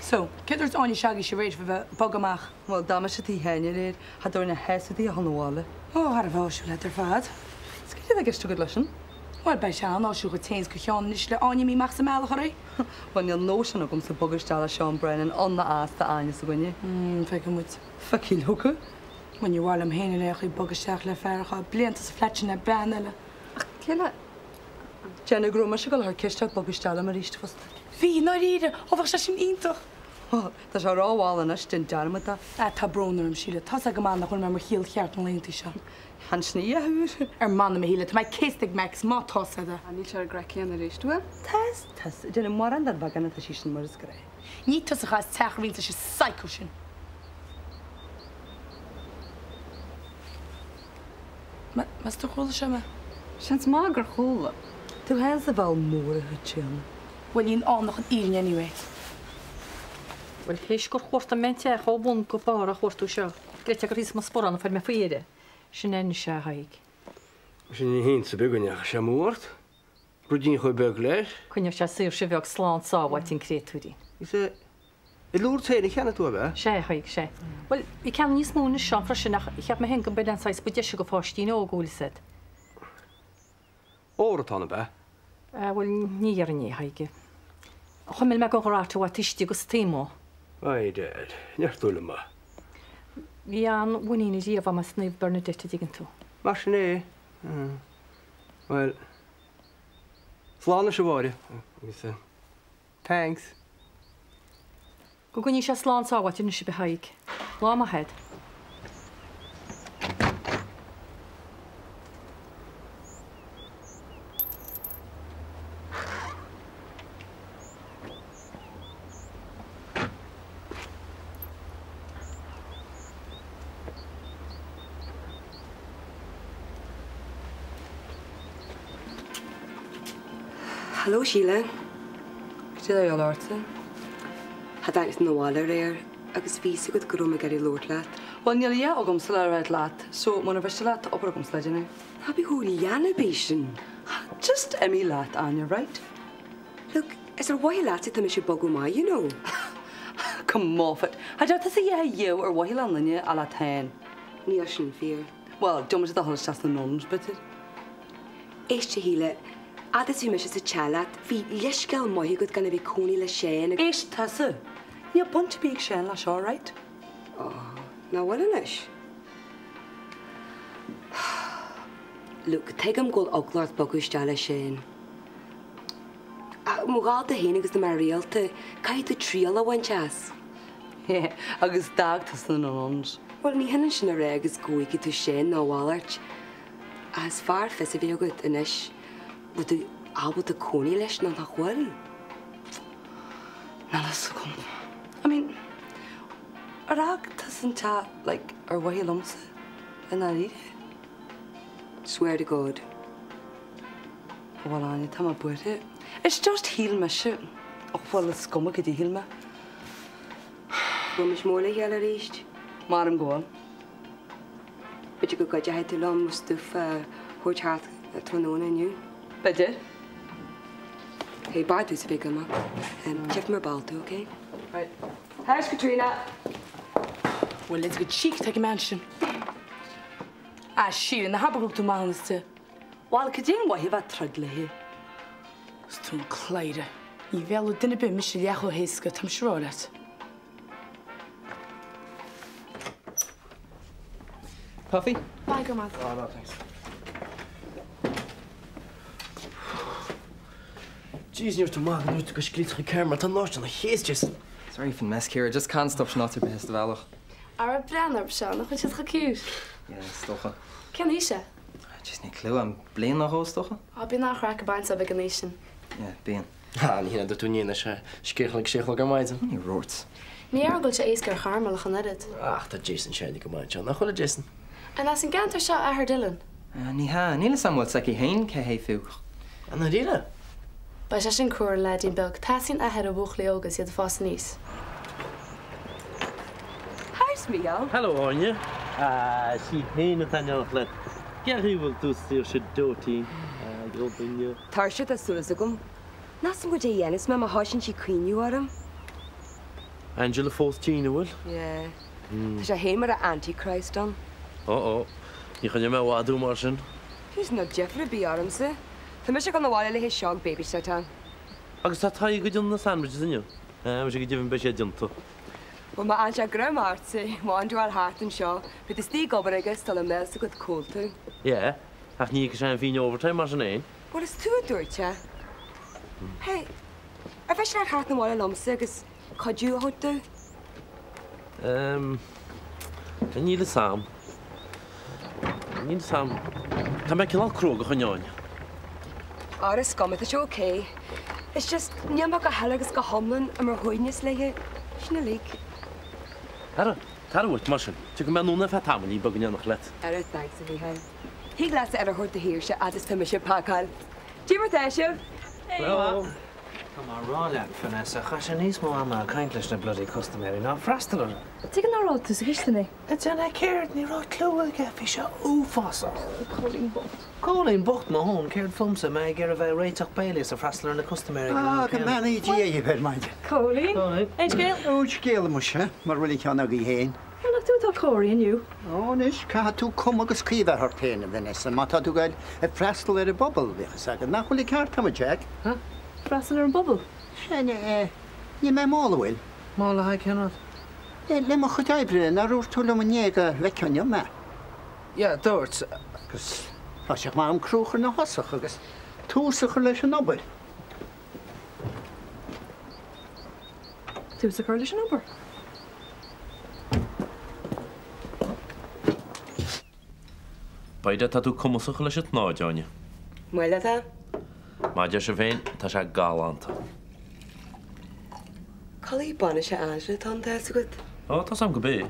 So, céard a dúirt Áine s'agaibhse aréir fá bheith ag bogadh amach? Bhuel, dá mbeadh sé tigh Sheáin aréir, cha dtabharfainn a shásamh di a dhul 'na bhaile. Ó, thar a bheith áisiúil leat ar fad. Is cad é atá i gceist agat leis sin? Bhuel, beidh sé an-áisiúil dhuit féin 's do Sheán anois le Áine imithe amach sa mbealach oraibh. Bhuel, níl nóisean agamsa bogadh isteach le Seán Brennan ann ná as tá Áine s'againne. Mm, feicfidh muid. Feicfidh leoga. Bhuel, ní mhaith liom féin in aon chaoi bogadh isteach le fear a chaith blianta sa flat sin le bean eile. Ach cé le? Déanamh go raibh mise ag dul a chur ceist air bogadh isteach liom arís fosta. Bhí, i ndáiríre! Ó, bheadh sé sin iontach! Bhuel, tá sé rómhall anois, déan dearmad de. Ah, tá brón orm, Síle. Tá's agat go maith nach bhfuil mé i mo chiall cheart na laethanta seo. Chan sin a dheartháir. Ar m'anam, a Shíle, tá mé céasta ag Max, má tá's agat. Ah, níl sé ar an gcraic céanna arís, bhfuil? Tá, tá, ag déanamh mórán den bheagán atá sí sin mar is gnách. Ní tusa a chaithfeas teach a roinnt leis an psycho sin. Meas tú ar chuala sé mé? Seans maith gur chuala. Tú féin sa bhfeall mór a Chaitríona. Bhuel, níl ann ach an fhírinne anyway. Bhuel, théis gur chuartaigh mé an teach ó bhun go barr á chuartú seo, gcreidfeá gur thíos mo sparán a fuair mé faoi dheireadh. Sin é anois é, a Thaidhg. Sin ní hiontas ar bith go ndeachaigh sé amú ort. Ruidín chomh beag leis. Coinneoidh sé Saoirse bheag slán sábháilte an créatúirín. Is é I Lourdes féin a cheannaigh tú, ab ea? Sea, a Thaidhg, sea. Bhuel, bhí ceann níos mó anois ann freisin ach cheap mé féin go mb'in an saghas ba deise go pháistín óg, bhfuil fhios a'd. Ór atá ann, ab ea? Ah, bhuel, ní dhéarfainn é, a Thaidhg. Chuimil mé den ghrat i bhfad istigh agus taobh amuigh. By dad, neartúil maith. Bhí an-mhuinín ariamh a'm as Naomh Bernadette, a dtuigeann tú. Mar sin é? Bhuel, slán anois a Mháire, agus. Thanks. Go gcoinní sé slán sábháilte anois sibh a Thaidhg. Lá maith a'd. Hello Síle. Cad é atá de dhíobháil ortsa? Cha dtáinig tú 'na bhaile aréir agus bhí fhios agat go raibh mé ag iarraidh labhairt leat. Bhuel níl a dhath agamsa le ráit leat so muna mhiste leat tá obair agamsa le déanamh. Ná bí chomh leanbaí sin. Just imigh leat Áine, right? Look, is ar mhaithe leatsa atá mise ag bogadh amach, you know. Come off it. Cha deir tusa a dhath a dhéanamh ar mhaithe le aon duine ach leat féin. Níl sin fíor. Bhuel, diomaite de dhul isteach sna nuns, b'fhéidir. Éist a Shíle, fhad is bhí mise sa teach leat, bhí leithscéal maith agat gan a bheith ag cónaí le Séan agus. Éist tusa! Níl baint ar bith ag Séan leis seo, right? Ó, nach bhfuil anois? Look, tuigim go bhfuil eagla ort bogadh isteach le Séan. Ach mo dhalta féin agus tá mé rialta, caithfidh tú triail a bhaint as. Yeah, agus d'fhág tusa na nuns. Bhuel, ní hionann sin a rá agus go bhfaighidh tú Séan nó a mhalairt. Ach is fearr fios a bheith agat anois bhfuil tú ábalta cónaí leis nó nach bhfuil. Níl a fhios agam. I mean, ar fhág tusa an teach, like, ar mhaithe liomsa, i ndáiríre? Swear to God. Bhuel, Áine, tá mé buartha. It's just shíl mise, och bhuel, is cuma cad a shíl mé. Bhfuil muid mór le chéile arís? M'anam go bhfuil. B'fhéidir go gcuideoidh tú liom mo stuif a thabhairt thart tráthnóna inniu. B'fhéidir. Hey, b'fhearr duitse bheith ag imeacht. Tchífidh mé ar ball tú, okay? Right. Thanks, Katrina. Bhuel, let's get chic, tá ag an mbean sin. Ah, Síle, ná habair gur thug tú maithiúnas di. Bhuel, cad é an mhaith a bheith ag troid léi? Is tú an cladhaire. Ní mheallfadh duine ar bith mise leath chomh héasca, tá mise a rá leat. Coffee? Bye, go raibh maith. Oh, no, thanks. Jeez, ní raibh tú maith go ndúirt tú go scríobhtar an ceamara, tá náiste ina chéas, Jason. Sorry faoin mess, Ciara, just can't stop sin áit ar bith as do bhealach. Ara breathnaigh orthu seo, nach bhfuil siad chomh cute? Yeah, is dócha. Cén aois é? Jeez, níl clue a'm. Bliain nó dhó, is dócha? Á, bíonn an-chraic ag baint dóibh ag an aois sin. Yeah, bíonn. Ha, ní hin é, dúirt tú inné sé scéal ag sé a chlog ar maidin. Ní rúirt. Ní déarfainn go bhfuil sé éasca ar Charmel ach an oiread. Ach tá Jason seinne go maith anseo, nach bhfuil a Jason? An as an gceantar seo athair Dylan? Ní hea, níl 'fhios a'm bhfuil 's aici féin cé hé fiú. I ndáiríre? Beidh sé sin crua ar an leaidín beag. Teastaíonn athair ó bhuachaillí óga is iad ag fás aníos. How's Mícheál? Hello Áine. Ah, is í féin atá in éineacht leat. Cén chaoi a bhfuil tú Saoirse Dóitín? Ah, go duine. Tuirseach tá súil agam. Níl 'fhios a'm goidé a dhéanfas mé má thoisíonn sí ag caoineadh orm. Angela fós tinn, an bhfuil? Yeah. Tá sé féin mar a Antichrist ann. Ó ó. Ní choinneoidh mé i bhfad thú mar sin. Jeez, níl deifir ar bith ormsa. Tá mise ag dul 'na bhaile le haghaidh seog babysitter. Agus tá Tadhg ag déanamh na sandwiches inniu. Mise go deimhin beidh siad déanta. Bhuel má fhanann sé greim ortsa, má fhanann tú thart anseo, beidh tú istigh ag obair aige sula mbeidh fhios agat cá bhfuil tú. Yeah, ach ní íocfaidh sé aon phingin overtime mar sin fhéin. Bhuel is tú a dúirt é. Hey, ar mhiste leat theacht 'na bhaile liomsa agus cuidiú a thabhairt domh? Ehm, níl fhios a'm. Níl fhios a'm. Tá mé cineál cruógach inniu. Ara is cuma, tá sé ok. It's just, níl mé go huile agus go hiomlán ar mo shuaimhneas léi. Sin uilig. Ara, tar uait mar sin. Tiocfaidh mé anonn ar feadh tamaillín beag in éineacht leat. Ara, thanks a Mhícheáil. Thig leatsa aire a thabhairt do Shaoirse fhad is tá mise ag pacáil. Dé mar tá sibh! Hello! Tá mé a rá leat, Vanessa, chaith sé níos mó ama ag caint leis na bloody custaiméirí ná ag freastal orthu. Tuige nach raibh tú sa chistin é? Ag déanamh céard? Ní raibh clue aige, bhí sé uafásach. Cóilín bocht. Cóilín bocht mo thóin, céard fúmsa, mé ag iarraidh bheith ag réiteach béilí is ag freastal ar na custaiméirí ag an am Ah, go céanna. mbeannaí Dia dhaoibh ar maidin. Cóilín. Cóilín. Aon scéal? Ó, scéal muise, mura bhfuil an ceann agaibh féin. Ar nach tú atá cóirithe inniu? Ó, anois, caithfidh tú cuma agus caoi a bheith ort féin, a Vanessa, má tá tú ag goil ag freastal ar an bpobal, bíodh fhios agat nach bhfuil an ceart agam, a Jack. Huh? Freastal ar an bpobal? Sin é. Níl mé mall, an bhfuil? Mall le haghaidh cén rud? Le mo chuid oibre, nár dhúirt tú liom inné go bhfeicfeá inniu mé? Yeah, dúirt. Agus tá sé chomh maith agam crú a chur 'na thosach agus tús a chur leis an obair. Tús a chur leis an obair. B'fhéidir tá tú cumasach leis an tsnáthaid, Áine. Maith leat é? Mar a deir sibh féin, tá sé galánta. Culaith bainise Angela atá ann, tá fhios agat. Ó, tá's a'm go b'é.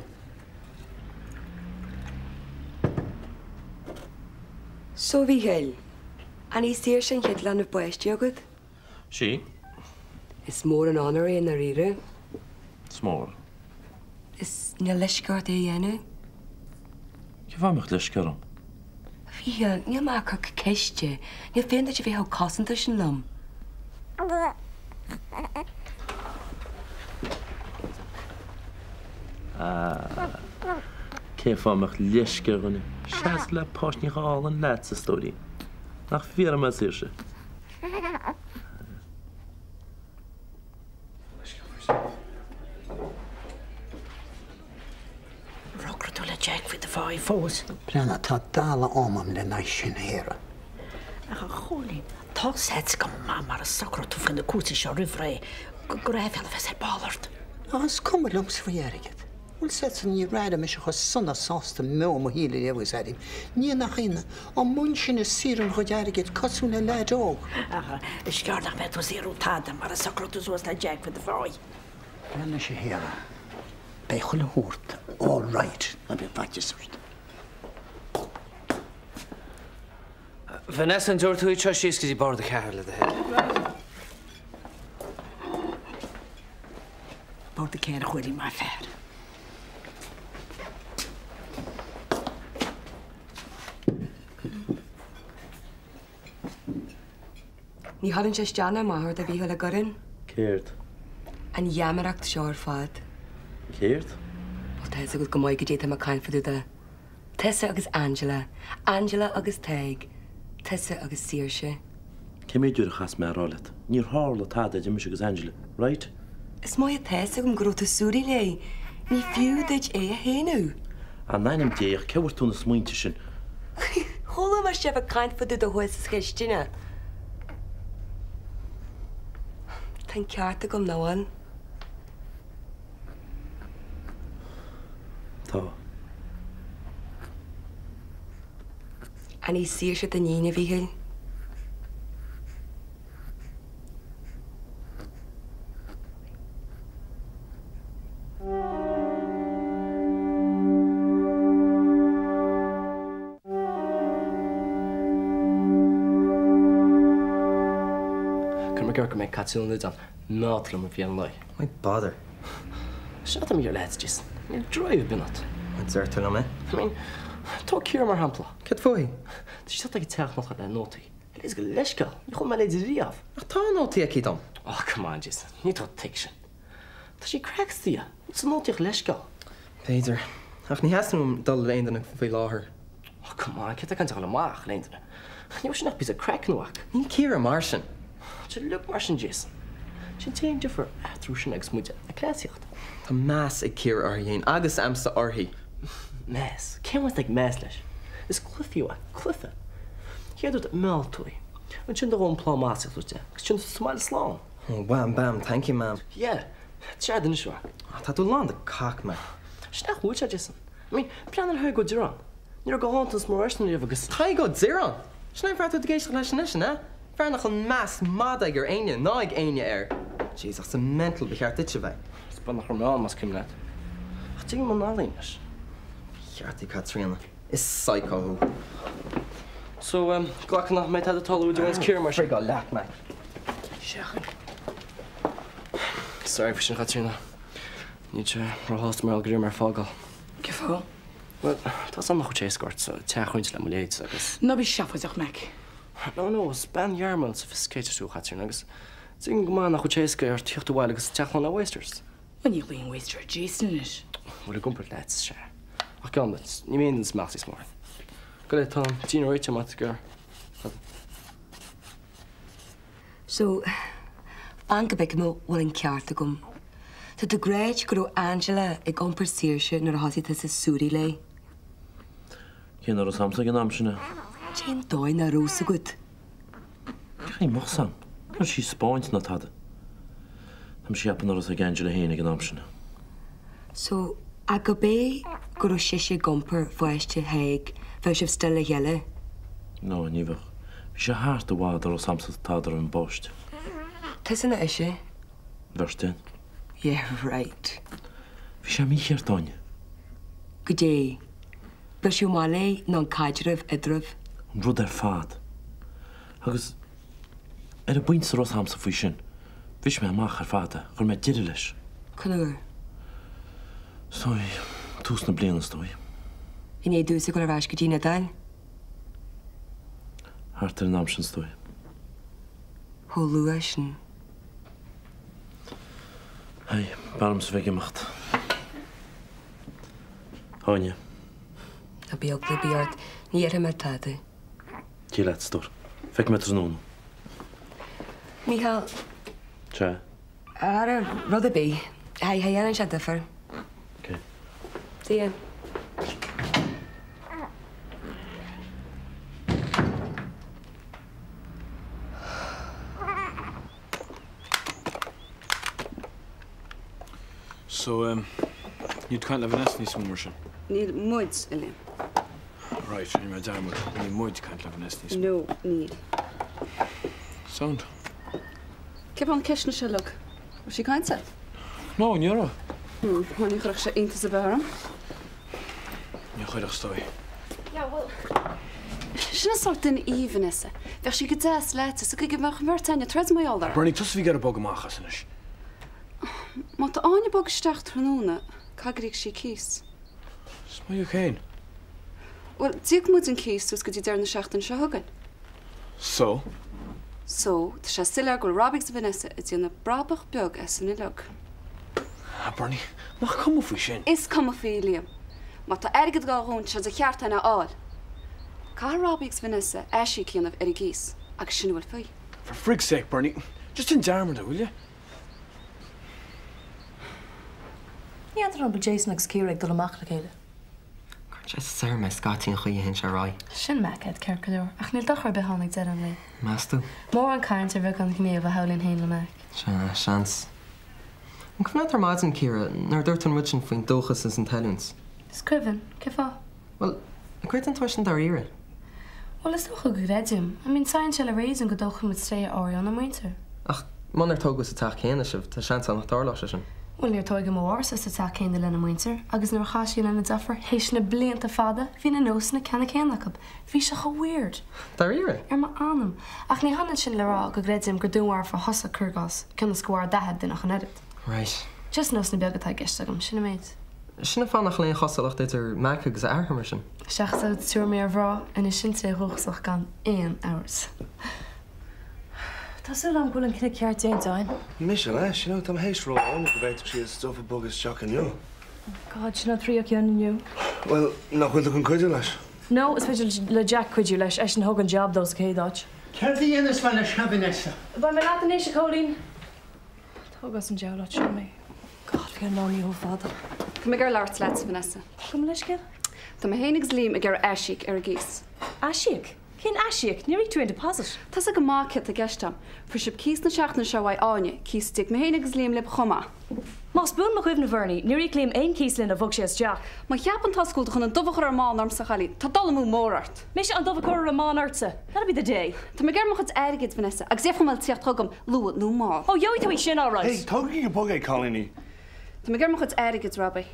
So, a Mhíchíl, an í Saoirse an chéad leanbh baiste agat? Sí. Is mór an onóir é i ndáiríre. Is mór. Is níl leisce ort é a dhéanamh? Cén fáth a mbeadh leisce orm? A Mhíchíl, níl mé ag cur ceiste. Ní féin duit a bheith chomh cosanta sin liom. Ah, cén fáth a mbeadh leisce ar dhuine seasamh le páistín chomh hálainn leatsa, a stóirín? Nach fíor mé, a Saoirse? Ar shocraigh tú le Jack faoi do pháí fós? Breathnaigh, tá dalladh ama a'm lena aghaidh sin a Shéara. Ach a Chóilín, tá's a'd go maith mara socróidh tú faoi na cúrsaí seo roimh ré gur aiféala a bheas ar ball ort. Ach is cuma liomsa faoi airgead. Bhuel 's ea, níor airigh mise chomh sona sásta i mbeo mo shaoil ariamh agus airím, ní nach ionadh, á mbun sin ag saothrú mo chuid airgid cosúil le leaid óg. Ach is gearr nach mbeidh tú ag saothrú tada mara socróidh tú suas le Jack faoi do pháí. Anois a Shéara, beidh chuile shórt all right, ná bíodh faitíos ort. Vanessa, an dtabharfaidh tú iad seo síos go dtí bord a ceathair le do thoil? Bord a 4 a Chóilín, maith an fear. Ní chuireann sé isteach ná amach ort a Mhíchíl an gcuireann? Céard? An gheamaireacht seo ar fad. Céard? Bhuel, tá fhios agat go maith goidé tá mé ag caint fá dtaobh de. Tusa agus Angela, Angela agus Tadhg, tusa agus Saoirse. Cé mhéad uair a chaithfeas mé a rá leat? Níor tharla tada idir mise agus Angela, right? Is maith atá fhios agam go raibh tú suarach léi. Ní fiú duit é a shéanadh. In ainm Dé, ach cé bhfuair tú na smaointe sin? Chuala mé sibh ag caint fá dtaobh de thuas sa chistin. Tá an ceart agam, nach bhfuil? Tá. An í Saoirse d'iníon, a Mhíchíl? Cuir mé gur go mbeidh Caitríona Loideáin meáite liom roimh dheireadh an lae. Why bother? Sin atá mé leat, Jason. Níl drive ar bith ionat. An deir tú liom é? I mean, tóg Ciara mar shampla. Céard fúithi? Tá sí ag teacht amach le nótaí. Is go leithscéal, ní chuala mé leid riamh. Ach tá nótaí aici dom. Oh, come on, Jason. Ní tá tuigsin. Tá sí craiceáilte. Sa nótaíocht leithscéal. B'fhéidir. Ach ní theastaíonn uaim dul le aon duine faoi láthair. Oh come on, céard tá ag caint a dhul amach le aon duine? Ní bhfuil sin ach píosa craic nó ac. Níl Ciara mar sin. Tá sé uilig mar sin Jason. Sin t-aon difear eatarthu sin agus muide ag cleasaíocht. Tá meas ag Ciara uirthi féin agus a'msa uirthi. Meas? Cén bhaint ag meas leis? Is cluiche fiú é, cluiche. Chéad rud, mheall tú í. Ansin do dhóthain plámás duit agus ansin sa mbaile slán. Oh, wham bam, thank you ma'am. Yeah, tread anois a mhac. Ah, tá tú lán de cac, Mac. Sin nach bhfuil sé, Jason. I mean, breathnaigh ar Tadhg Ó Direáin. Ní raibh galántas mar eisean riamh agus. Tadhg Ó Direáin! Sin é an fear atá tú ag éisteacht leis anois, an ea? Fear nach bhfuil meas madaidh ar éinne, ná ag éinne air. Jeez, ach sa mental ba cheart duit a bheith. Is beag nach raibh mé ann, más cuimhin leat. Ach tuigim an ealaín leis. Cheart í Caitríona. Is psycho thú. So, em, glacann nach mbeidh tada ag tarlú idir is Ciara mar sin. Frigáil leat, Mac. Seachain. Sorry faoi sin, a Chaitríona. Níl sé róshásta mar gheall gur iarr mé air fágáil. Cén fáth? Bhuel, tá 's a'm nach bhfuil sé éasca ort teach a roinnt le mo leithéidse agus. Ná bí seafóideach, Mac. No, no, is bean ghearrmail sophisticated thú, a Chaitríona, agus tuigim go maith nach bhfuil sé éasca ort theacht abhaile agus teach lán le wasters. Bhuel, ní ghlaoim waster ar Jason anois. Bhuel, i gcomparáid leat, sea. Ach geall duit, ní mé aon duine sa mbealach níos mó. Go leith, tá an dinnéar réitithe má tá tú ag iarraidh. So, fan go bhfeicfidh mé an bhfuil an ceart agam. Tá tú ag ráit go raibh Angela ag iompar Saoirse nuair a thosaigh tusa suirí léi. Cé nach raibh 's a'msa ag an am sin é? Cén dóigh nach raibh 's agat? Caithfidh mbeadh 's a'm. Ní raibh sí ag 'spáint ná tada. Tá mise ag ceapadh nach raibh 's ag Angela féin ag an am sin. So, ach go bé go raibh sise ag iompar pháiste Thaidhg, bheadh sibh still le chéile? No, ní bheadh. Bhí sé thart i bhfad a raibh 's a'msa tada roimh an bpáiste. Tusa nó ise? Beirt againn. Yeah, right. Bhí sé mícheart, Áine. Goidé? Briseadh amach léi nó an caidreamh eadraibh? An rud ar fad. Agus ar an bpointe a raibh 's a'msa faoi sin, bhris mé amach ar fad é, chuir mé deireadh leis. Cén uair? Is dóigh, tús na bliana, is dóigh. I ndiaidh domhsa dul ar ais go dtí an Iodáil? Thart ar an am sin, is dóigh. Chomh luath sin. Hey, b'fhearr liomsa bheith ag imeacht. Áine. Ná bíodh eagla ar bith ort, ní dhéarfaidh mé tada. Dia leat, a stór. Feicfidh mé tráthnóna. Mícheál. Sea? Ara, rud ar bith. Cha dhéanann sé difear. Ok. See ya. So, um, níl tú ag caint le Vanessa níos mó mar sin? Níl muid, a Liam. Right, rinne mé dearmad. Níl muid ag caint le Vanessa níos mó. No, níl. Sound. Cén fáth na ceisteanna seo uilig? Raibh sí ag caint leat? No, ní raibh. Hmm, bhuel ní chuirfeadh sé iontas ar bith orm. Ní chuirfeadh, is dóigh. Yeah, bhuel, sin an sórt duine í Vanessa. Bheadh sí go deas leat, is go mbeadh an bheirt againn ag troid mar gheall uirthi. Bernie, tusa a bhí ag iarraidh bogadh amach as anois. Má tá Áine ag bogadh isteach tráthnóna, caithfidh gur íoc sí cíos. Is maith féin. Bhuel, d'íoc muid an cíos suas go dtí deireadh na seachtaine seo chugainn. So? So, tá sé soiléir go bhfuil Robbie agus Vanessa ag déanamh brabach beag as san uileag. Ah, Bernie, nach cuma faoi sin? Is cuma faoi, Liam. Má tá airgead ag gabháil dhúinn, tá sé de cheart againn é a fháil. Caithfidh Robbie agus Vanessa aisíoc a dhéanamh ar an gcíos, agus sin a bhfuil faoi. For frig's sake, Bernie, just déan dearmad de, will you? Ní fheadar an bhfuil Jason agus Ciara ag dul amach le chéile. Cuireann sé soir mé scaití an chaoi a théann sé ar aghaidh. Sin Mac Ed ceart go leor, ach níl dochar ar bith ann ag deireadh an lae. Meas tú? Mórán caint ar bheagán gníomh a shamhlaím féin le Mac. Sea, seans. An cuimhin leat ar maidin, Ciara, nuair a dúirt tú an rud sin faoin dóchas is an toiliúint? Is cuimhin. Cén fáth? Bhuel, an gcreideann tú é sin dáiríre? Bhuel, is dócha go gcreidim. I mean, seineann sé le réasún go dtógfaidh muid tréithe áirithe ónár muintir. Ach munar tógadh sa teach céanna sibh, tá seans ann nach dtarlódh sé sin. Bhuel, níor tóigeadh mo mháthairsa sa teach céanna lena muintir, agus nuair a chas sí lena deirfiúr, théis na blianta fada, bhí na nósanna ceannann céanna acu. Bhí sé chomh weird. Dáiríre? Ar m'anam. Ach ní hionann sin le rá go gcreidim gur dúnmharfóir thusa, cuir i gcás, cionn is go mharaigh d'athair duine ach an oiread. Right. Just nósanna beaga atá i gceist agam, sin an méid. Sin an fáth nach bhfuil aon chosúlacht idir Mac agus a athair mar sin. Seachas a chuid tuairimí ar mhná, anois sin tréith dhúchasach gan aon amhras. Tá súil agam go bhfuil an cinneadh ceart déanta againn. Mise leis, you know, tá mé théis rá le Áine go bhféadfadh sí an stuif a bhogadh isteach inniu. God, sin an tríú ceann inniu. Bhuel, nach bhfuil tú chun cuidiú leis? No, is féidir le Jack cuidiú leis, eisean a thug an jab dó sa chéad áit. Céard a dhéanfas mé leis seo, Vanessa? Beidh mé leat anois, a Chóilín. Tóg as an diabhal áit seo mé. God, bhí an lá inniu chomh fada. Tá mé ag iarraidh labhairt leat, Vanessa. Gabh mo leithscéal. Tá mé féin agus Liam ag iarraidh aisíoc ar an gcíos. Aisíoc? Cén aisíoc? Níor íoc tú aon deposit. Tá's agat go maith céard tá i gceist agam. Fuair sibh cíos na seachtaine seo uaidh Áine, cíos a d'íoc mé féin agus Liam libh chomh maith. Más buan mo chuimhne, Bhernie, níor íoc Liam aon cíos linn ó bhog sé isteach. Má cheapann tusa go bhfuil tú chun an dubh a chur ar an mbán ormsa, a chailín, tá dul amú mór ort. Mise an dubh a chur ar an mbán ortsa? That'll be the day. Tá mé ag iarraidh mo chuid airgid, Vanessa, agus gheobhaidh mé tíocht chugam, luath nó mall. Ó, gheobhaidh tú í sin all right. Hey, tógaigí go bog é, cailíní. Tá mé ag iarraidh mo chuid airgid, Robbie,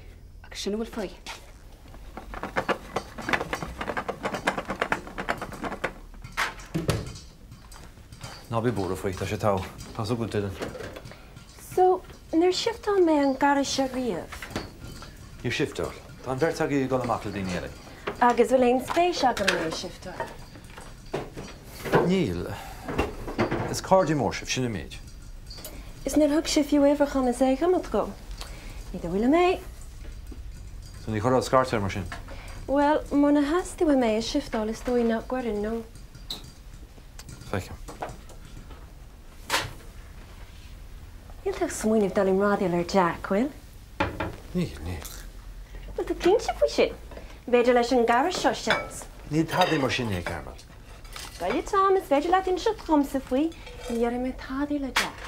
agus sin a bhfuil faoi. Ná bí buartha faoi, tá sé togha. Tá's agat Dylan. So, níor shifteáil mé an garraí seo riamh. Níor shifteáil. Tá an bheirt agaibh ag dul amach le daoine eile. Agus bhfuil aon spéis agam é a shifteáil? Níl. Is cairde mór sibh, sin an méid. Is níor thug sé fiú uimhir dhom is é ag imeacht dhó. Ní dóigh liom é. So ní chuirfeá scairt air mar sin? Bhuel, muna theastaigh uaim é a shifteáil is dóigh nach gcuirfinn, no. Feicim. Níl tú ag smaoineamh dul i mbradaíl ar Jack, bhfuil? Níl, níl. Bhfuil tú cinnte faoi sin? B'fhéidir leis an gcara seo, seans. Níl tadaí mar sin é, Carmel. Bhuel, a Tom, is féidir leat inseacht dhomsa faoi, ní dhéarfaidh mé tadaí le Jack.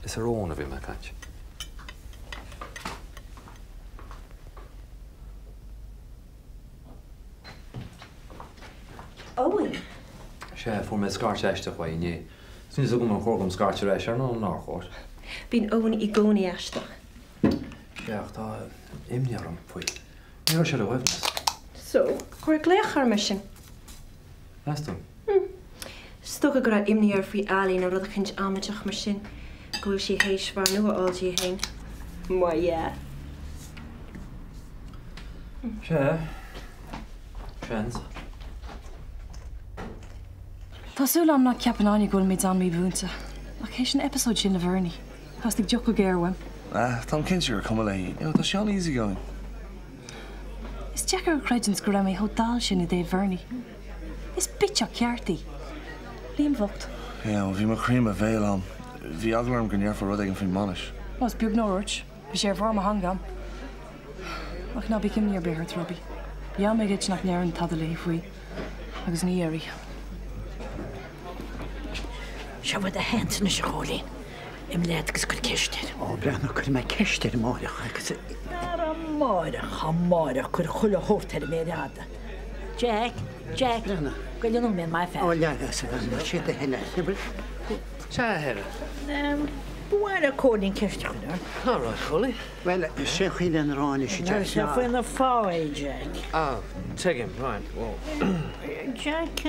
Is ar Eoin a bhí mé ag caint. Eoin? Sea, fuair mé scairt aisteach uaidh inné. Is níl 'fhios agam ar chóir dom scairt ar ais air nó nár chóir. Bíonn Eoin i gcónaí aisteach. Sea, ach tá imní orm faoi. Ní raibh sé ar a shuaimhneas. So, cuir glaoch air mar sin. Meas tú? Hm. Is dócha go raibh imní air faoi Ali nó rud eicínt amaideach mar sin, go bhfuil sí théis fear nua a fháil di féin. Mar dhea. Sea. Seans. Tá súil agam nach gceapann Áine go bhfuilimid an-mhímhúinte. Ach théis an eipeasóid sin le Bhernie, theastaigh deoch go géar uaim. Ah, táim cinnte gur cuma léi. You know, tá sí an-easy going. Is deacair a chreidiúint go raibh mé chomh dall sin i dtaobh Bhernie. Is bitseach ceart í. Liam bhocht. Yeah, bhuel, bhí mo chroí i mo bhéal a'm. Bhí eagla orm go ndéarfá rud éigin faoin mbainis. Ó, is beag nár dhúirt. Bhí sé ar bharr mo theanga a'm. Ach ná bíodh imní ar bith ort, Robbie. Gheall mé dhuit nach ndéarfainn tada léi faoi. Agus ní dhéarfaidh. Seo rud a théanns anois, a Chóilín. Imigh leat agus cuir ceist air. Ó, breathnaigh, cuirfidh mé ceist air amáireach agus. Ar amáireach, amáireach, cuir chuile shórt ar an méar fhada. Jack, Jack, goil an nóiméad maith fear. Ó, leag as a bhean, sé do thoil é. Sea, a Helen. Ba mhaith le Cóilín ceist a chur ort. All right, Chóilín. Bhuel, sé an chaoi lena rá anois, a Jack, ná. Faoina phá é, Jack. Ah, tuigim, right, well. Jack,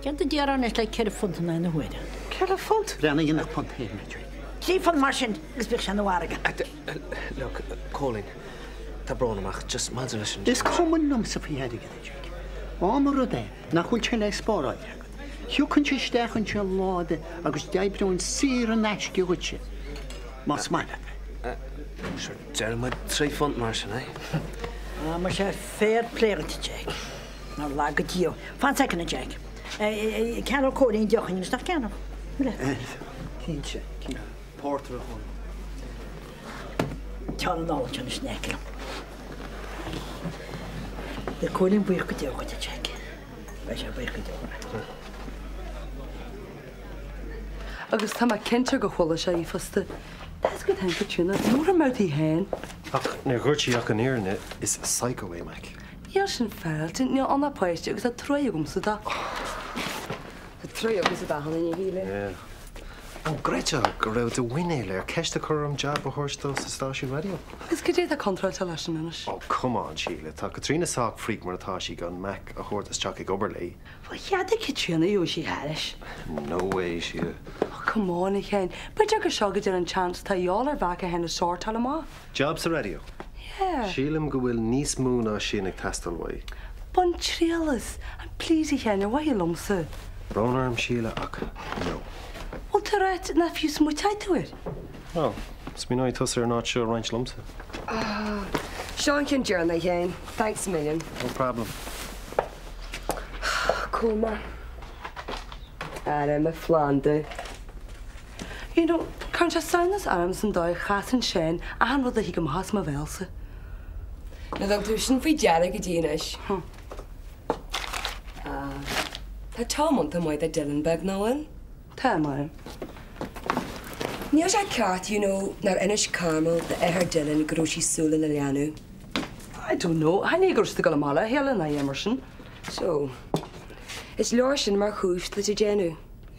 céard a déarfá anois le £4 in aghaidh na huaire? £4? Breathnaigh nach punt féin é, Jack. £3 mar sin agus bíodh sé ina mhargadh. Look, Cóilín, tá brón orm ach just maidir leis an. Is cuma liomsa faoi airgead, a Jack. Dá mba rud é nach bhfuil sé le spáráil agat, thiocfainnse isteach anseo lá ar bith agus d'oibreoinn saor in aisce dhuitse, más maith leat é. Sure, déarfaidh muid £3 mar sin, eh? Ah, muise, fair play dhuit, a Jack. Nár laga Dia thú. Fan soicind, a Jack. Ceannóidh Cóilín deoch anois, nach gceannódh? Cinnte, cinnte. Porter, a Chóilín. Téir anall anois in aice liom. Beidh Cóilín buíoch go deo dhuit, a Jack. Beidh sé buíoch go deo. Agus tá mé cinnte gur chuala sé í fosta. Tá's agat féin Caitríona, ní raibh í féin. Ach níor dhúirt sí ach an fhírinne, is psycho é Mac. Níl sin féaráilte, níl ann ach páiste agus tá trua agamsa dó. Tá trua agamsa dó cheana, a Shíle. Yeah. An gcreidfeá go raibh de mhuinéal air ceist a chur orm jab a thabhairt dó sa stáisiún raidió? Agus cad é atá contráilte leis sin anois? Oh, come on, Síle, tá Caitríona sách freak mar atá sí gan Mac a thabhairt isteach ag obair léi. Bhuel, cheadaigh Caitríona gheobhaidh sí thairis. No way, Síle. Oh, come on, a Sheáin. B'fhéidir gur seo go díreach an chance atá de dhíobháil ar Mhac é féin a shórtáil amach. Jab sa raidió? Yeah. Sílim go bhfuil níos mó ná sin ag teastáil uaidh. Bain triail as. And please, a Sheáin, ar mhaithe liomsa. Brón orm, Síle, ach no. Bhfuil tú ag ráit nach fiú smaoiteoidh tú air? Bhuel, smaoineoidh tusa ar an áit seo a roinnt liomsa. Ah, seo an ceann deireanach, a Sheáin. Thanks a million. No problem. Cóma. Ara, mo phlanda. You know, cuireann sé samhnas orm san dóigh a chasann Seán achan rud a thig amach as mo bhéalsa. Ní thug tú sin faoi deara go dtí anois. Ah, tá Tom iontach maith do Dylan beag, nach bhfuil? Tá, mar. Níl sé ceart, you know, nár inis Carmel d'athair Dylan go raibh sí ag súil lena leanbh. I don't know, chan é go raibh siad ag dul amach le chéile ná a dhath mar sin. So, is leor sin mar chúis duit a déanamh.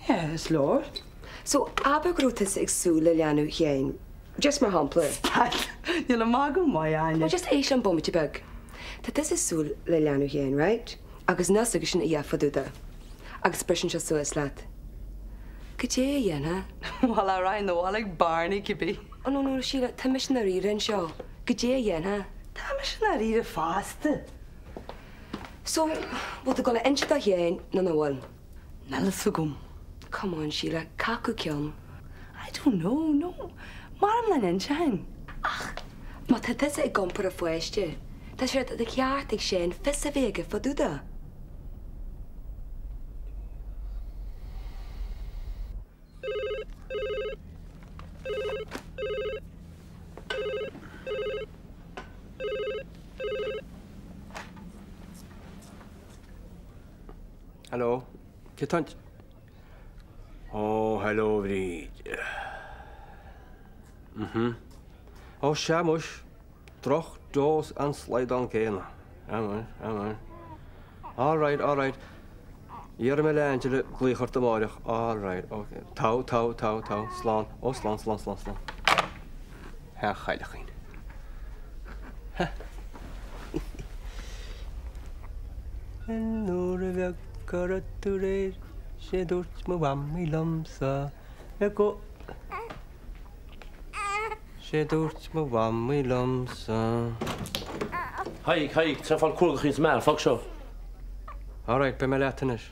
Yeah, is leor. So, abair go raibh tusa ag súil le leanbh Sheáin, just mar shampla. Stad! Níl an magadh maith, a Áine. Well, just éist liom bomaite beag. Tá tusa ag súil le leanbh Sheáin, right? Agus níl 's aigesean a dhath fá dtaobh de. Agus briseann sé suas leat. Goidé a dhéanfá? Bhuel, raghainn abhaile ag Barney cibé. Oh no, no, Síle, tá mise i ndáiríre anseo. Goidé a dhéanfá? Tá mise i ndáiríre fosta. So, bhfuil tú ag dul a inse do Sheáin nó nach bhfuil? Níl fhios agam. Come on, Síle, cé acu ceann? I don't know, no. Maram nach n-inseoinn. Ach má tá tusa ag iompar a pháiste, tá sé de cheart ag Seán fios a bheith aige fá dtaobh de. Hello. Cé tá Ó, hello, a Bhríd. Mhm. Ó, sea, muis. Droch dose an slaghdán céanna. Sea, muis, sea, muis. All right, all right. Iarrfaidh mé le Angela glaoch ort amáireach. All right, ok. Togha, togha, togha, togha. Slán. Ó, slán, slán, slán, slán. A chailleachín. Ha. Nuair a bheadh curadh tú réir, sé dúirt mo mhamaí liomsa, go. Sé dúirt mo mhamaí liomsa. Thaidhg, Thaidhg, tá fáil cuargachaí sa mbeár, fág seo. All right, beidh mé leat anois.